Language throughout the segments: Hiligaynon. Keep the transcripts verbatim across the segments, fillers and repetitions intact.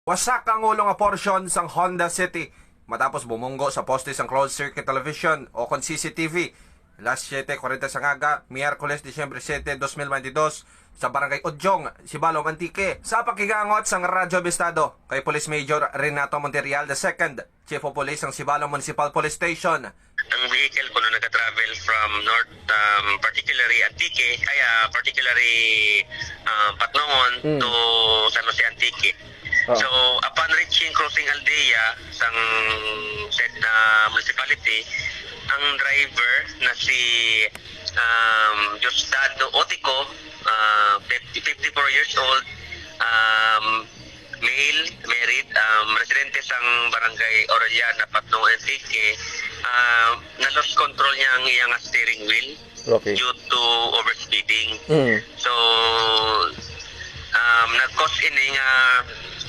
Usa ka ngulo nga porsyon sang Honda City matapos bumunggo sa poste sang closed circuit television o kon C C T V, alas siyete kuwarenta sang aga, Miyerkules, Disyembre siyete, dos mil bentidós, sa Barangay Udyong, Sibalom, Antique. Sa pakigangot sang Radyo Bistado kay Police Major Renato Monterreal the second, Chief of Police sang Sibalom Municipal Police Station, ang vehicle kuno nagatravel from north, um, particularly Antique, ay, ah, particularly, ah, Patnongon Mm. to San Jose Antique. Ah. So, upon reaching Crossing Aldea sang said na municipality, ang driver na si, um, Diosdado Otico, ah, fifty, fifty-four years old, um, male, married, um, residente sang Barangay Orellana, Patnongon, Antique, ah, na-lost control niya ang iyang steering wheel Okay. due to overspeeding. Mm. So, um, nag-cause ini nga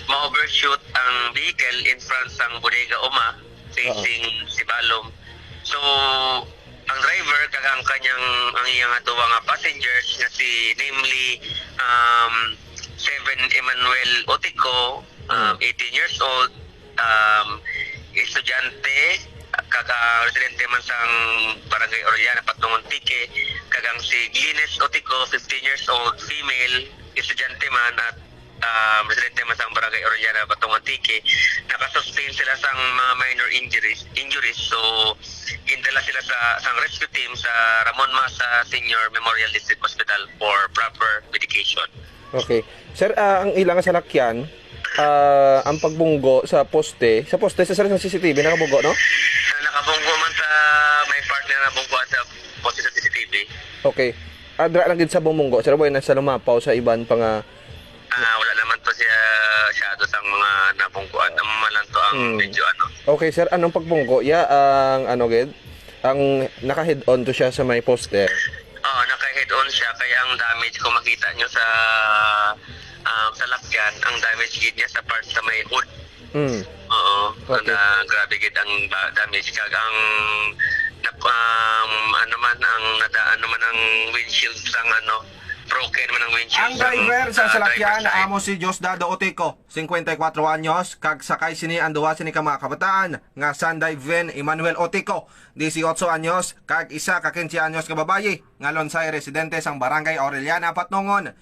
ma-overshoot ang vehicle in front sang Bodega Uma, facing Sibalom. So, ang driver kag ang kanyang, ang iyang duwa nga passengers nga si, namely, um, Seven Emmanuel Otico, um, Mm. eighteen years old, um, estudyante, kag, ah, residente man sang Barangay Orellana, Patnongon, Antique, kag ang si Glines Otico, fifteen years old, female, estudyante man at, um, residente man sang Barangay Orellana, Patnongon, Antique, nakasustain sila sang mga minor injuries, injuries. So, gindala sila sa, sang rescue team sa Ramon Masa Senior Memorial District Hospital for proper medication. Okay. Sir, ah, ang ilang salakyan, ah, ang pagbunggo sa poste, sa poste, sa, sir, sa C C T V, nakabunggo, no? Ah, nakabunggo man sa may partner na bunggo sa poste sa C C T V. Okay. Ah, dira lang gid sa bumunggo, sir, wala na sa lumapaw sa iban pa nga Ah, wala naman to siya masyado sang mga nabungguan. Amo man lang to ang Mm. medyo ano. Okay, sir, anong pagbunggo? Ya, ang ano gid? Ang naka-head-on to siya sa may poste. Oo, naka-head-on siya, kaya ang damage, kung makita nyo sa, ah, sa lakyan, ang damage gid niya sa part sa may hood. Mm. Oo, Okay. na grabe gid ang ba-, damage. Kag ang nap-, um, ano man, ang nadaan naman ang windshield sang ano, broken man ang windshield Ang sang, driver sa ah, salakyan, driver's side. amo si Diosdado Otico, cincuenta y cuatro anyos, kag sakay sini ang duha sini ka mga kabataan nga Sanday Ven Emmanuel Otico, dieciocho anyos, kag isa ka quince anyos nga babayi nga Lonsay, residente sang Barangay Aureliana, Patnongon.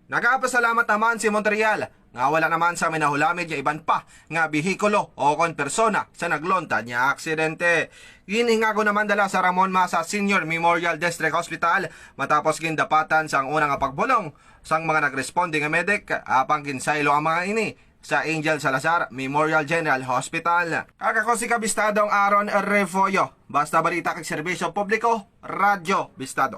Nagapasalamat naman si Monterreal nga wala naman sa minahulamid nga iban pa nga behikulo o kon persona sa nagluntad nga aksidente. Ginhingago naman dala sa Ramon Masa Senior Memorial District Hospital matapos gindapatan sang una nga pagbulong sang mga nagresponde nga medic, apang ginsaylo ang mga ini sa Angel Salazar Memorial General Hospital. Kag ako si Kabistadong Aaron Refollo. Basta balita kag serbisyo publiko, Radyo Bistado.